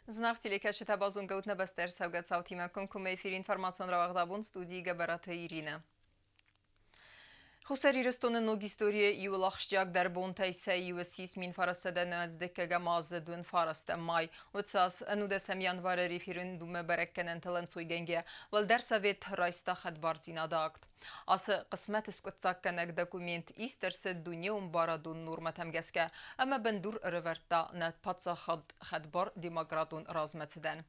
Зынаргъ телекӕсджытӕ, базонгӕ ут нӕ бӕстӕ ӕрцӕугӕ цаутимӕ комкоммӕ эфиры информацион рауагъд абон студийы Гӕбӕраты Иринӕ. Хуссар Ирыстоны ног историйы иуыл ахсджиагдӕр бонтӕй сӕ иу ссис 1990 азы 29 май. Уыцы аз ӕнудӕсӕм январы референдумы бӕрӕггӕнӕнтыл ӕнцойгӕнгӕ Уӕлдӕр Совет райста хӕдбардзинады акт. Ацы хъысмӕт скъуыддзаггӕнӕг документ ист ӕрцыд дунеон барадон нормӕтӕм гӕсгӕ ӕмӕ бындур ӕрӕвӕрдта нӕ паддзахад хӕдбар демократон размӕцыдӕн.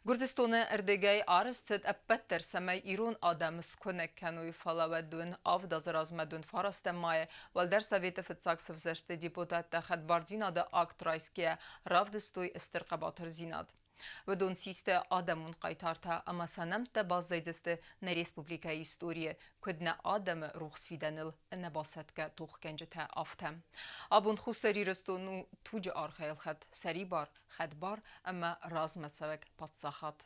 Гуырдзыстоны ӕрдыгӕй арӕзт цыд ӕппӕт дӕр, цӕмӕй ирон адӕмы скуынӕг кӕной, фӕлӕ уӕд 7 азы размӕ 9 майы Уӕлдӕр Советы фыццаг сывзӕрсты депутаттӕ хӕдбардзинады акт райсгӕйӕ равдыстой стыр хъӕбатырдзинад. Уыдон систы адӕмон хъайтартӕ ӕмӕ сӕ нӕмттӕ баззайдзысты нӕ республикӕйы историйы, куыд нӕ адӕмы рухс фидӕныл ӕнӕбасӕтгӕ тохгӕнджытӕ, афтӕ. Абон Хуссар Ирыстон у туджы аргъӕлхӕд, сӕрибар, хӕдбар ӕмӕ размӕцӕуӕг паддзахад.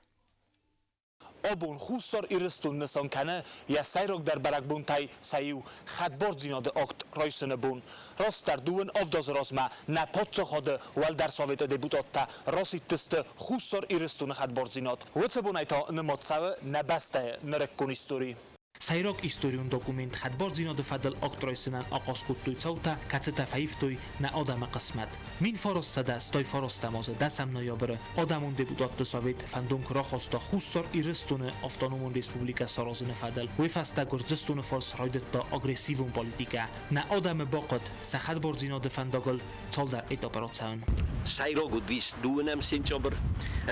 Абон Хуссар Ирыстон нысан кӕны йӕ сӕйрагдӕр бӕрӕгбонтӕй сӕ иу Хӕдбардзинады акт райсыны бон. Растдӕр дыууын авд азы размӕ нӕ паддзахады Уӕлдӕр Советы депутаттӕ расидтысты Хуссар Ирыстоны хӕдбардзинад. Уыцы бонӕй та нымад цӕуы нӕ бӕстӕйы нырыккон истори. Сӕйраг историон документ хӕдбардзинады фӕдыл акт райсынӕн ахъаз кодтой цаутӕ, кӕцытӕ фӕивтой нӕ адӕмы хъысмӕт. 1989 азы дӕсӕм ноябры Адӕмон депутатты совет фӕндон куы рахаста Хуссар Ирыстоны автономон республикӕ саразыны фӕдыл, уый фӕстӕ Гуырдзыстоны фарс райдыдта агрессивон политикӕ. Нӕ адӕмы бахъуыд сӕ хӕдбардзинады фӕндагыл цалдӕр этапы рацӕуын. Сӕйраг уыдис дыууынӕм сентябрь,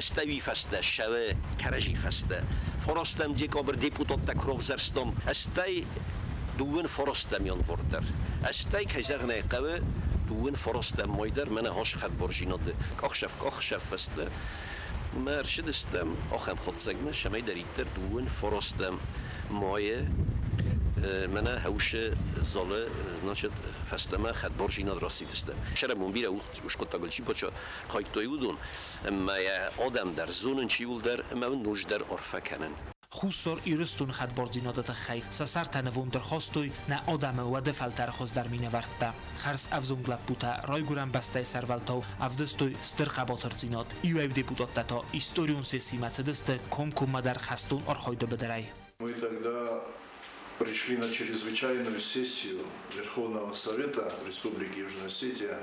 стӕй фӕстӕ ссӕуы кӕрӕдзи фӕстӕ. Фарастӕм декабрь депутаттӕ куы равзӕрстам, стӕй дыууын фарастӕм январь дӕр. Стӕй, кӕй зӕгъын ӕй хъӕуы, дыууын фарастӕм май дӕр мӕнӕ ас хӕдбарзинады къахсӕв-къахсӕв фӕстӕ мӕ ӕрцыдыстӕм ахӕм хатдзӕгмӕ, цӕмӕйдӕриддӕр дыууын фарастӕм майы мӕнӕ хӕусы залы, значит, фӕстӕмӕ хӕдбарзинад рацыдысты. Сӕрӕбон бирӕ ус хъуыддагыл чи бацархайдтой, уыдон ӕмӕ йӕ адӕм дӕр зонынц иуылдӕр ӕмӕ ноджы дӕр арфӕ кӕнын. Хуссар Ирыстоны хӕдбардзинады тыххӕй сӕ сӕртӕ нывонд ӕрхастой нӕ адӕмы уӕды фӕлтӕры хуыздӕр минӕвӕрттӕ. Хӕрз ӕвзонг лӕппутӕ райгуырӕн бӕстӕйы сӕрвӕлтау ӕвдыстой стыр хъӕбатырдзинад. Иуӕй-иу депутаттӕ та историон сессимӕ цыдысты комкоммӕдӕр хӕстон архайды быдырӕй. Мы тогда пришли на чрезвычайную сессию Верховного Совета Республики Южная Осетия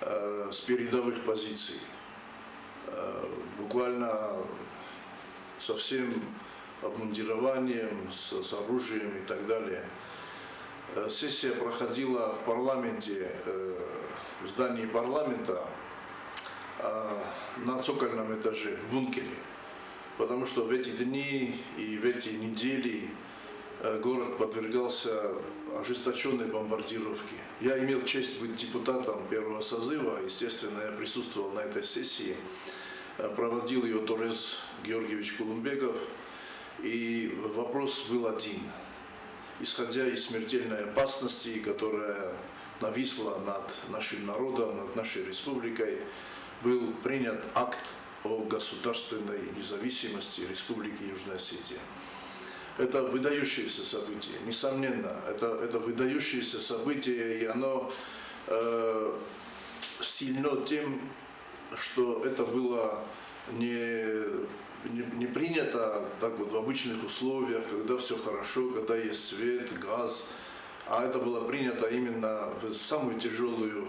с передовых позиций. Буквально со всем обмундированием, с оружием и так далее. Сессия проходила в парламенте, в здании парламента на цокольном этаже, в бункере. Потому что в эти дни и в эти недели город подвергался ожесточенной бомбардировке. Я имел честь быть депутатом первого созыва, естественно, я присутствовал на этой сессии. Проводил ее Торез Георгиевич Кулумбегов, и вопрос был один. Исходя из смертельной опасности, которая нависла над нашим народом, над нашей республикой, был принят акт о государственной независимости Республики Южная Осетия. Это выдающееся событие, несомненно, это выдающееся событие, и оно сильно тем, что это было не принято так вот в обычных условиях, когда все хорошо, когда есть свет, газ, а это было принято именно в самую тяжелую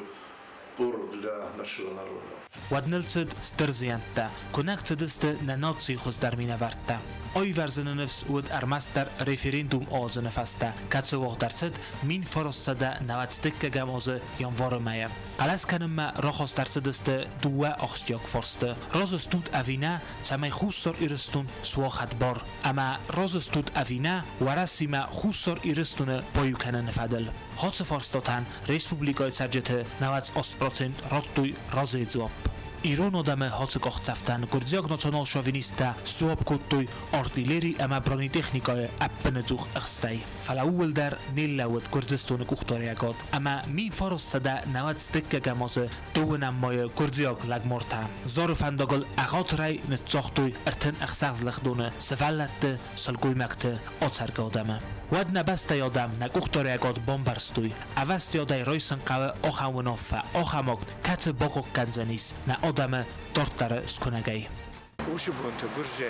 пору для нашего народа. Уӕд ныл цыд стыр зиӕнттӕ, куынӕг цыдысты нӕ нацийы хуыздӕр минӕвӕрттӕ. Аивӕрзыны ныфс уыд ӕрмӕстдӕр референдум ауадзыны фӕстӕ, кӕцы уагъд ӕрцыд 1990 азы январы мӕйы. Хъӕлӕс кӕнынмӕ рахаст ӕрцыдысты дыууӕ ахсджиаг фарсты: разы стут ӕви нӕ, цӕмӕй Хуссар Ирыстон суа хӕдбар, ӕмӕ разы стут ӕви нӕ Уӕрӕсимӕ Хуссар Ирыстоны баиу кӕныны фӕдыл. Ацы фарстатӕн республикӕйы цӕрджыты 98% радтой разыйы дзуапп. Ирон адӕмы ацы къахдзӕфтӕн гуырдзиаг национал-шовинисттӕ сдзуапп кодтой артиллери ӕмӕ бронетехникӕйы ӕппынӕдзух ӕхстӕй. Фӕлӕ ууыл дӕр не лӕууыд Гуырдзыстоны къухдариӕгад ӕмӕ 1990 азы дыууынӕм майы гуырдзиаг лӕгмортӕ Зары фӕндагыл ӕгъатырӕй ныццагътой 36 лыгъдоны сывӕллӕтты, сылгоймӕгты, ацӕргӕ адӕмы. Уӕд нӕ бӕстӕйы адӕм нӕ къухдариуӕгад бамбӕрстой, ӕвӕстиатӕй райсын хъӕуы ахӕм уынаффӕ, ахӕм акт, кӕцы бахъахъхъӕндзӕнис нӕ адӕмы дарддӕры скуынӕгӕй. Уыцы бонты гуырдзы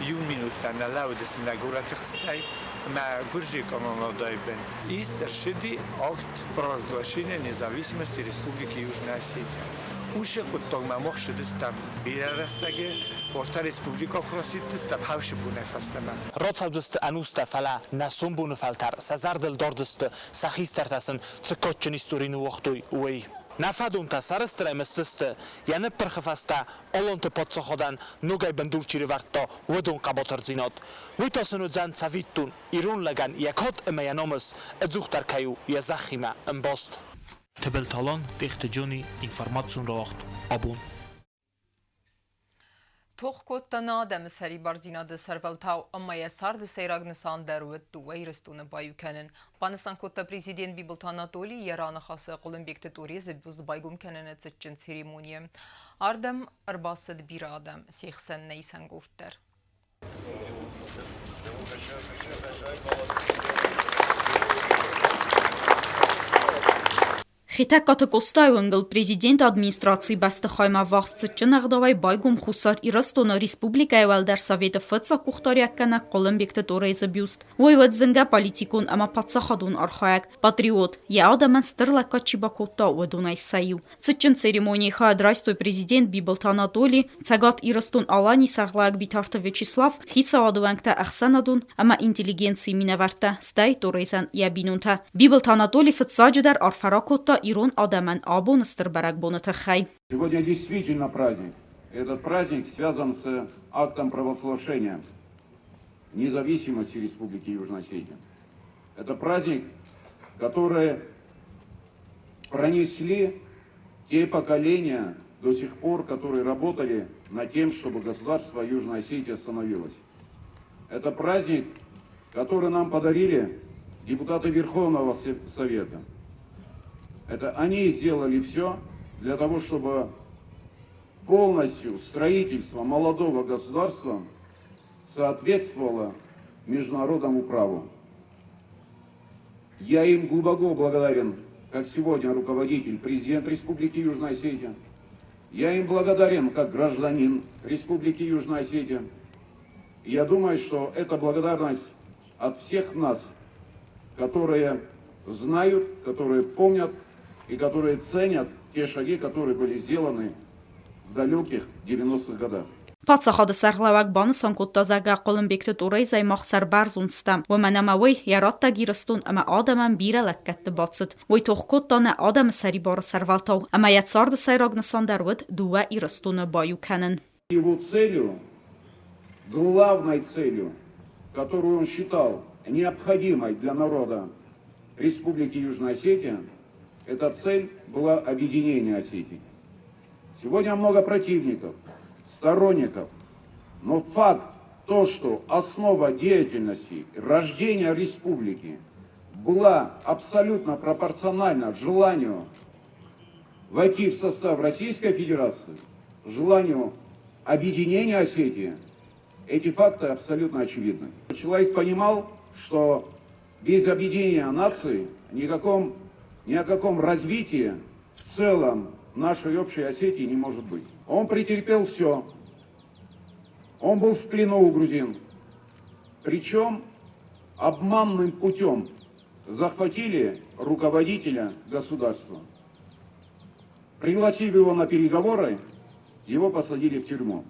иу минут дӕр нӕ лӕууыдысты нӕ горӕты хсӕнӕй ӕмӕ гуырдзыйы командӕйы бын ист ӕрцыди акт провозглашения независимости Республики Южная Осетия. Уыцы хъуыддагмӕ мах ссыдыстӕм бирӕ рӕстӕджы, уӕртӕ республикӕ куы расидтыстӕм хӕвсы бонӕй фӕстӕмӕ. Рацӕудзысты ӕнустӕ, фӕлӕ нӕ сомбоны фӕлтӕр сӕ зӕрдыл дардзысты, сӕ хистӕртӕ сын цы кадджын истори ныууагътой, уый. Нӕ фӕдонтӕ сӕрыстырӕй мысдзысты, йӕ ныппырхы фӕстӕ Аланты паддзахадӕн ногӕй бындур чи рывӕрдта, уыдон хъӕбатырдзинад. Уый та сын уыдзӕн цӕвиттон, ирон лӕгӕн йӕ кад ӕмӕ йӕ намыс ӕдзухдӕр кӕй у йӕ зӕххимӕ ӕмбаст. Тыбылты Алан, Тъехты Джони, информацион рауагъд абон. Тох кодта нӕ адӕмы сӕрибардзинады сӕрвӕлтау ӕмӕ йӕ царды сӕйраг нысан дӕр уыд дыууӕ Ирыстоны баиу кӕнын. Банысан кодта президент Бибылты Анатоли йӕ раныхасы Хъуылымбегты Торезы бюст байгом кӕныны цытджын церемонийы. Ардӕм ӕрбацыд бирӕ адӕм, се хсӕн нӕ исӕнгорд дӕр. Хетӕгкаты Къостайы уынгыл президенты администрацийы бӕстыхаймӕ ӕввахс цытджын ӕгъдауӕй байгом Хуссар Ирыстоны Республикӕйы Уӕлдӕр Советы фыццаг къухдариуӕггӕнӕг Хъуылымбегты Торезы бюст. Уый уыд зынгӕ политикон ӕмӕ паддзахадон архайӕг, патриот, йӕ адӕмӕн стыр лӕггад чи бакодта, уыдонӕй сӕ иу. Цытджын церемонийы хайад райстой президент Бибылты Анатоли, Цӕгат Ирыстон-Аланийы сӕргълӕууӕг Битарты Вячеслав, хицауады уӕнгтӕ ӕхсӕнадон ӕмӕ интеллигенцийы минӕвӕрттӕ, стӕй Торезӕн йӕ бинонтӕ. Бибылты Анатоли фыццаджыдӕр арфӕ ракодта ирон адӕмӕн абоны стыр бӕрӕгбоны тыххӕй. Сегодня действительно праздник. Этот праздник связан с актом провозглашения независимости Республики Южная Осетия. Это праздник, который пронесли те поколения до сих пор, которые работали над тем, чтобы государство Южная Осетия становилось. Это праздник, который нам подарили депутаты Верховного Совета. Это они сделали все для того, чтобы полностью строительство молодого государства соответствовало международному праву. Я им глубоко благодарен, как сегодня руководитель, президент Республики Южная Осетия. Я им благодарен как гражданин Республики Южная Осетия. Я думаю, что это благодарность от всех нас, которые знают, которые помнят и которые ценят те шаги, которые были сделаны в далеких 90-х годах. Паддзахады сӕргълӕууӕг банысан кодта, зӕгъгӕ, Хъуылымбегты Торезӕй мах сӕрбӕрзонд стӕм, уымӕн ӕмӕ уый йӕ раттӕг Ирыстон ӕмӕ адӕмӕн бирӕ лӕггӕдты бацыд. Уый тох кодта нӕ адӕмы сӕрибары сӕрвӕлтау ӕмӕ йӕ царды сӕйраг нысан дӕр уыд дыууӕ Ирыстоны баиу кӕнын. Его целью, главной целью, которую он считал необходимой для народа Республики Южная Осетия, эта цель была объединение Осетии. Сегодня много противников, сторонников, но факт то, что основа деятельности рождения республики была абсолютно пропорциональна желанию войти в состав Российской Федерации, желанию объединения Осетии, эти факты абсолютно очевидны. Человек понимал, что без объединения нации никаком, ни о каком развитии в целом нашей общей Осетии не может быть. Он претерпел все. Он был в плену у грузин. Причем обманным путем захватили руководителя государства. Пригласив его на переговоры, его посадили в тюрьму.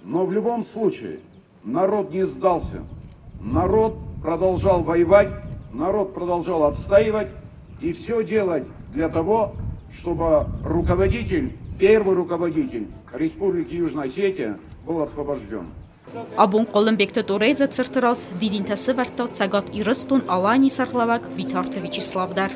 Но в любом случае народ не сдался. Народ продолжал воевать, народ продолжал отстаивать и все делать для того, чтобы руководитель, первый руководитель Республики Южная Осетия был освобожден. Абон Хъуылымбегты Торезы цырты раз дидинтӕ сӕвӕрдта Цӕгат Ирыстон-Аланийы сӕргълӕууӕг Битарты Вячеслав дӕр.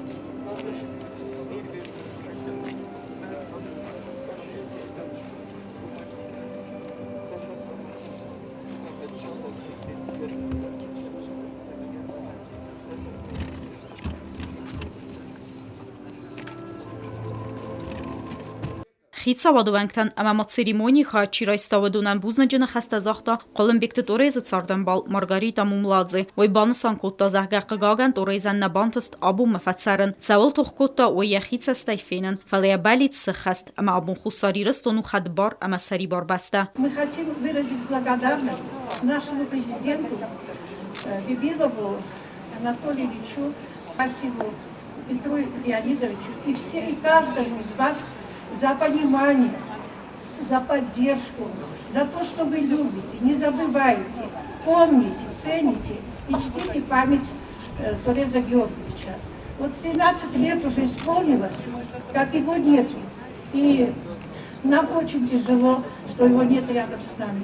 Хицауады уӕнгтӕн ӕмӕ ма церемонийы хайад чи райста, уыдонӕн бузныджы ныхӕстӕ загъта Хъуылымбегты Торезы цардӕмбал Маргарита Мумладзе. Уый банысан кодта, зӕгъгӕ, хъыгагӕн Торезӕн нӕ бантыст абонмӕ фӕцӕрын. Цӕуыл тох кодта, уый йӕхи цӕстӕй фенын, фӕлӕ йӕ бӕллиц сыххӕст, ӕмӕ абон Хуссар Ирыстон у хӕдбар ӕмӕ сӕрибар бӕстӕ. Мы хотим выразить благодарность нашему президенту Бибилову Анатолию Ильичу Асеву Петру Леонидовичу и все и каждому из вас за понимание, за поддержку, за то, что вы любите, не забываете, помните, цените и чтите память Тореза Георгиевича. Вот 13 лет уже исполнилось, как его нету. И нам очень тяжело, что его нет рядом с нами.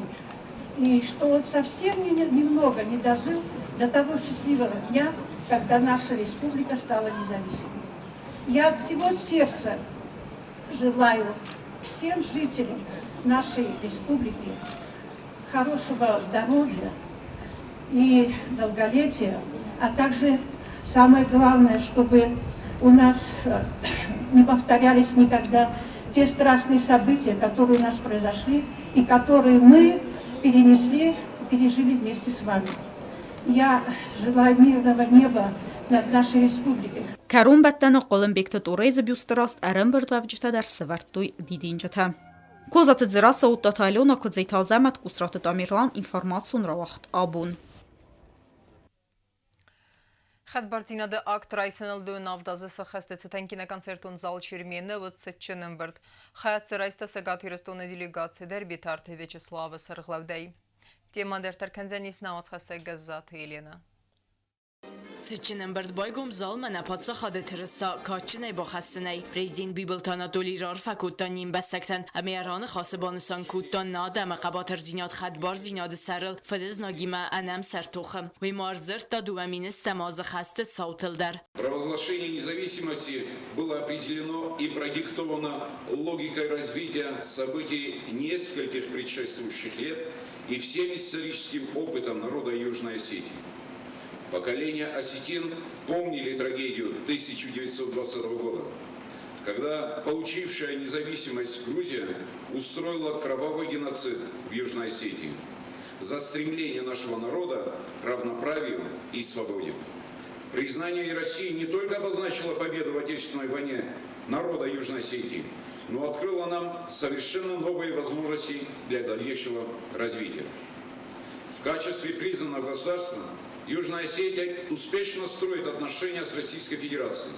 И что он совсем немного не дожил до того счастливого дня, когда наша республика стала независимой. Я от всего сердца желаю всем жителям нашей республики хорошего здоровья и долголетия, а также самое главное, чтобы у нас не повторялись никогда те страшные события, которые у нас произошли и которые мы перенесли, пережили вместе с вами. Я желаю мирного неба над нашей республикой. Кӕронбӕттӕны Хъуылымбегты Торезы бюсты раз ӕрӕмбырдуӕвджытӕ дӕр сӕвӕрдтой дидинджытӕ. Козаты Дзерассӕ, Уыдтаты Алена, Куыдзеты Азӕмӕт, Къусраты Тамерлан, информацион рауагъд «Абон». Хӕдбардзинады акт райсыныл дыууын авд азы сӕххӕсты цытӕн киноконцертон зал Чермены уыд цытджын ӕмбырд. Хайад райста Цӕгат Ирыстоны делегаци дӕр Битарты Вячеславы сӕргълӕудӕй. Темӕ дарддӕр кӕндзӕнис нӕ уацхӕссӕг Гӕззаты Еленӕ. Цытджын ӕмбырд байгом залмӕ нӕ паддзахады тырыса кадджынӕй бахӕссынӕй. Президент Бибылты Анатолий раарфӕ кодта не мбӕстӕгтӕн ӕмӕ йӕ раныхасы банысан кодта нӕ адӕмы хъӕбатырдзинад хӕдбардзинады сӕрыл фыдызнагимӕ ӕнӕмсӕр тохы. Уый ма ӕрдзырдта дыууӕ мины азы хӕсты цаутыл дӕр. Провозглашение независимости было определено и продиктовано логикой развития событий нескольких предшествующих лет и всем историческим опытом народа Южной Осетии. Поколения осетин помнили трагедию 1920 года, когда получившая независимость Грузия устроила кровавый геноцид в Южной Осетии за стремление нашего народа к равноправию и свободе. Признание России не только обозначило победу в Отечественной войне народа Южной Осетии, но открыло нам совершенно новые возможности для дальнейшего развития. В качестве признанного государства Южная Осетия успешно строит отношения с Российской Федерацией.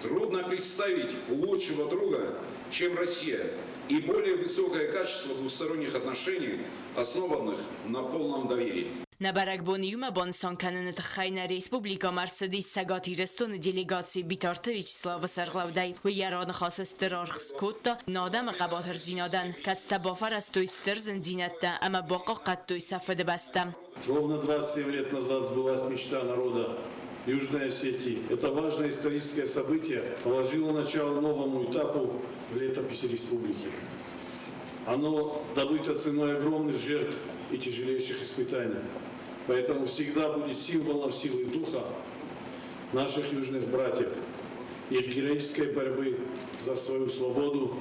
Трудно представить лучшего друга, чем Россия, и более высокое качество двусторонних отношений, основанных на полном доверии. Нӕ бӕрӕгбон иумӕ банысан кӕныны тыххӕй нӕ республикӕмӕ ӕрцыдис Цӕгат Ирыстоны делегаци Битарты Вячеславы сӕргълӕудӕй. Уый йӕ раныхасы стыр аргъ скодта нӕ адӕмы хъӕбатырдзинадӕн, кӕцытӕ бафӕрӕзтой стыр зындзинӕдтӕ ӕмӕ бахъахъхъӕдтой сӕ Фыдыбӕстӕ. Ровно 27 лет назад сбылась мечта народа Южной Осетии. Это важное историческое событие положило начало новому этапу в летописи республики. Оно добыто ценой огромных жертв и тяжелейших испытаний. Поэтому всегда будет символом силы духа наших южных братьев, их героической борьбы за свою свободу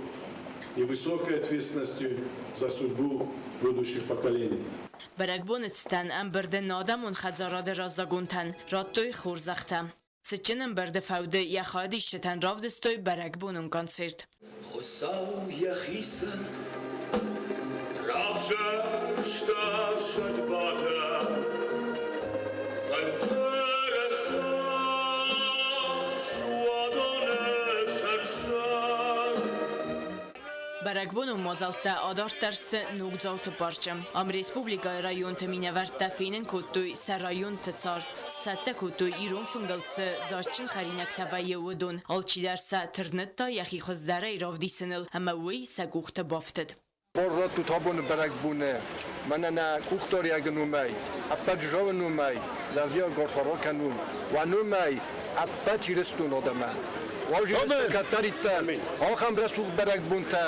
и высокой ответственности за судьбу будущих поколений. Бӕрӕгбоны цытӕн ӕмбырды нӕ адӕмон хӕдзарады раззагонтӕн радтой хорзӕхтӕ. Цытджын ӕмбырды фӕуды йӕ хайадисджытӕн равдыстой бӕрӕгбонон концерт. Хуыцау йӕхицӕн равзӕрста зӕдбадӕн, фӕндыры цагъд суадоны сӕр-сӕр. Бӕрӕгбонон мадзӕлттӕ адарддӕр сты Ногдзауты парчы. Ам республикӕйы районты минӕвӕрттӕ фенын кодтой сӕ районты цард, сцӕттӕ кодтой ирон фынгыл цы дзаджджын хӕринӕгтӕ вӕййы, уыдон. Алчидӕр сӕ тырныдта йӕхи хуыздӕрӕй равдисыныл ӕмӕ уый сӕ къухты бафтыд. Борраттут абоны бӕрӕгбоны, мӕнӕ нӕ къухдариӕгы номӕй, ӕппӕт Джызӕлы номӕй лӕвиаг арфӕ ракӕнун, уӕ номӕй ӕппӕт Ирыстоны адӕмӕн. Уазджытӕ кӕддӕриддӕр ахӕм рӕсугъд бӕрӕгбонтӕ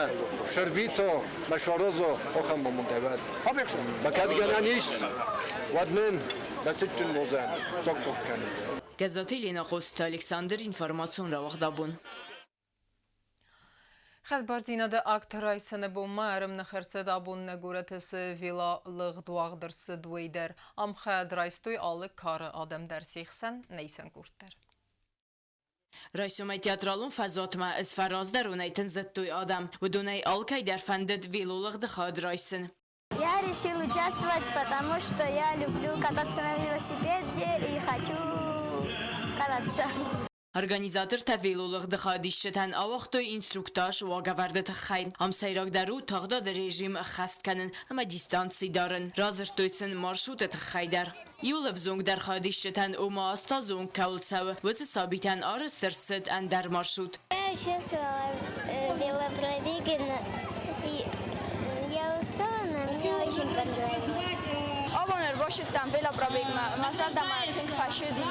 сӕрвито мӕ саразо ахӕм амондӕй уӕд. Кӕд гӕнӕн ис, уӕд нын нӕ цытджын уодзӕн саккаг кӕнын. Гӕззаты Еленӕ Хъоцыты Александр, информацион рауагъдабон. Хӕдбардзинады акт райсыны бонмӕ ӕрӕмных ӕрцыд абон нӕ горӕты цы велолыгъд уагъд ӕрцыд, уый дӕр. Ам хайад райстой алы кары адӕм дӕр, се хсӕн нӕ исӕн къорд дӕр. Райсомӕй театралон фӕзуатмӕ ӕзфӕраздӕронӕй тындзыдтой адӕм. Уыдонӕй алкӕй дӕр фӕндыд велолыгъды хайад райсын. Я решил участвовать, потому что я люблю кататься на велосипеде и хочу кататься. Организатортӕ велолыгъды хайадисджытӕн ауагътой инструктаж уагӕвӕрды тыххӕй. Ам сӕйрагдӕр у тагъдады режим ӕххӕст кӕнын ӕмӕ дистанци дарын. Радзырдтой сын маршруты тыххӕй дӕр. Иууыл ӕвзонгдӕр хайадисджытӕн, ома 8 азы онг кӕуыл цӕуы, уыцы сабитӕн арӕзт ӕрцыд ӕндӕр маршрут. Я участвовала в велопробеге. Я устала, но мне очень понравилось. Абон ӕрбассыдтӕн велопробегмӕ, мӕ зӕрдӕмӕ тынг фӕцыди,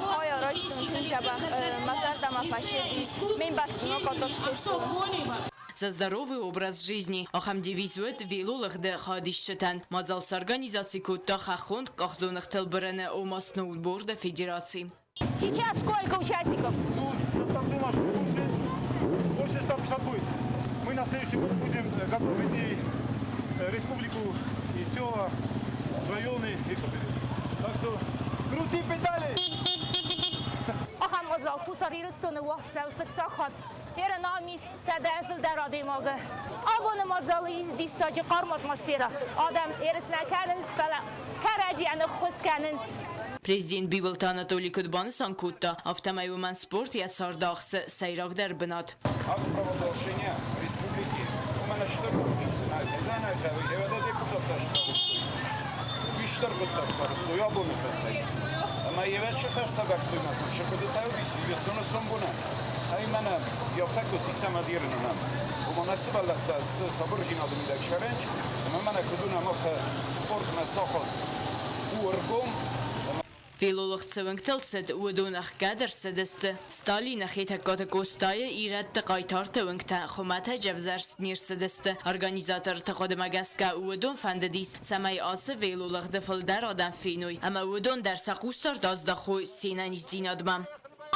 хайад райстон тынг дзӕбӕх, мӕ зӕрдӕмӕ фӕцыди, ме мбӕлттимӕ кататься кодтон. За здоровый образ жизни. Ахӕм девиз уыд велолыгъды хайадисджытӕн. Мадзал сорганизаци кодта хӕххон къахдзоныгътыл бырыны, ома сноуборды федераци. Сейчас сколько участников? Ну, я так думаю, что больше 150 будет. Мы на следующий год будем готовить и республику, и села, районы. И так что крути педали! Ахӕм мадзал Хуссар Ирыстоны уагъд цӕуы фыццаг хатт. Ерын ам ис 100 фылдӕр адӕймагы. Абоны мадзалы ис диссаджы хъарм атмосферӕ. Адӕм ерыс нӕ кӕнынц, фӕлӕ кӕрӕдзийӕн ӕххуыс кӕнынц. Президент Бибылты Анатоли куыд банысан кодта, афтӕмӕй уымӕн спорт йӕ царды ахсы сӕйрагдӕр бынат. Акт провозглашения республики уымӕн стыр депутаттӕ хистӕр хъуыддаг сарӕзтой абоны фӕтӕй. Ӕмӕ йӕ хӕс сӕвӕрдтой ма сын сӕ хъуыдытӕ уыдис Ирыстоны сомбонӕн. Ай мӕнӕ йӕ сисӕм ӕдирынӕн. Ома нӕ сывӕллӕттӕ сты сабырдзинады мидӕг сӕрӕнч, ӕмӕ мӕнӕ куыд уынӕм, спортмӕ сахас у ӕргом. Велолыгъд цы уынгтыл цыд, уыдон ӕхгӕд ӕрцыдысты. Сталины, Хетӕгкаты Къостайы, ирӕтты хъайтарты уынгтӕ хуымӕтӕджы ӕвзӕрст не рцыдысты. Организаторты хъуыдымӕ гӕсгӕ уыдон фӕндыдис, цӕмӕй ацы велолыгъды фылдӕр адӕм феной ӕмӕ уыдон дӕр сӕ хъусдард аздахой се нӕниздзинадмӕ.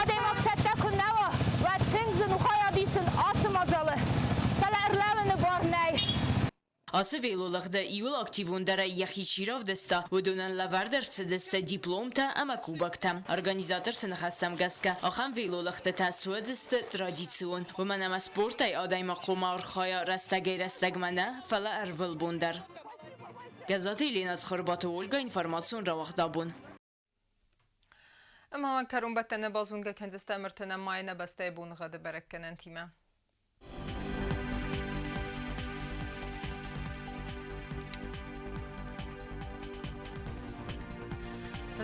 Адӕймаг цӕттӕ куы нӕ уа, уӕд тынг зын у хайад исын ацы мадзалы. Фӕлӕ ӕрлӕууыны бар нӕй. Ацы велолыгъды иууыл активондӕрӕй йӕхи чи равдыста, уыдонӕн лӕвӕрд ӕрцыдысты дипломтӕ ӕмӕ кубоктӕ. Организаторты ныхӕстӕм гӕсгӕ, ахӕм велолыгъдтытӕ суыдзысты традицион. Уымӕн ӕмӕ спортӕй адӕймаг хъуамӕ архайа рӕстӕгӕй-рӕстӕгмӕ нӕ, фӕлӕ ӕрвылбон дӕр. Гӕззаты Елена, Цхуырбаты Ольга, информацион рауагъд «Абон». Ӕмӕ кӕронбӕттӕны базонгӕ кӕндзыстӕм 30 майы нӕ бӕстӕйы боныгъӕды бӕрӕггӕнӕнтимӕ.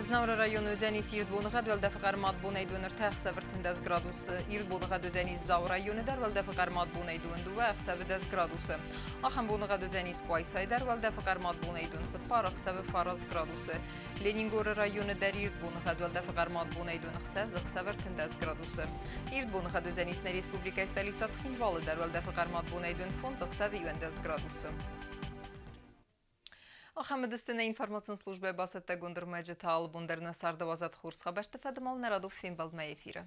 Знауыры районы уыдзӕнис ирд боныгъӕд, уӕлдӕфы хъӕрмад бонӕй 23, ӕхсӕвы 13 градусы. Ирд боныгъӕд уыдзӕнис Дзауы районы дӕр, уӕлдӕфы хъӕрмад бонӕй 22, ӕхсӕвы 10 градусы. Ахӕм боныгъӕд уыдзӕнис Къуайсайы дӕр, уӕлдӕфы хъӕрмад бонӕй 24, ӕхсӕвы 9 градусы. Ленингоры районы дӕр ирд боныгъӕд, уӕлдӕфы хъӕрмад бонӕй 26, ӕхсӕвы 13 градусы. Ирд боныгъӕд уыдзӕнис нӕ республикӕйы столицӕ Цхинвалы дӕр, уӕлдӕфы хъӕрмад бонӕй 25, ӕхсӕвы 11 градусы. Ахӕм уыдысты нӕ информацион службӕйы бацӕттӕгонд ӕрмӕджытӕ. Алы бон дӕр нӕ царды уадзӕд хорз хабӕртты фӕдыл нӕ радон фембӕлдмӕ эфиры.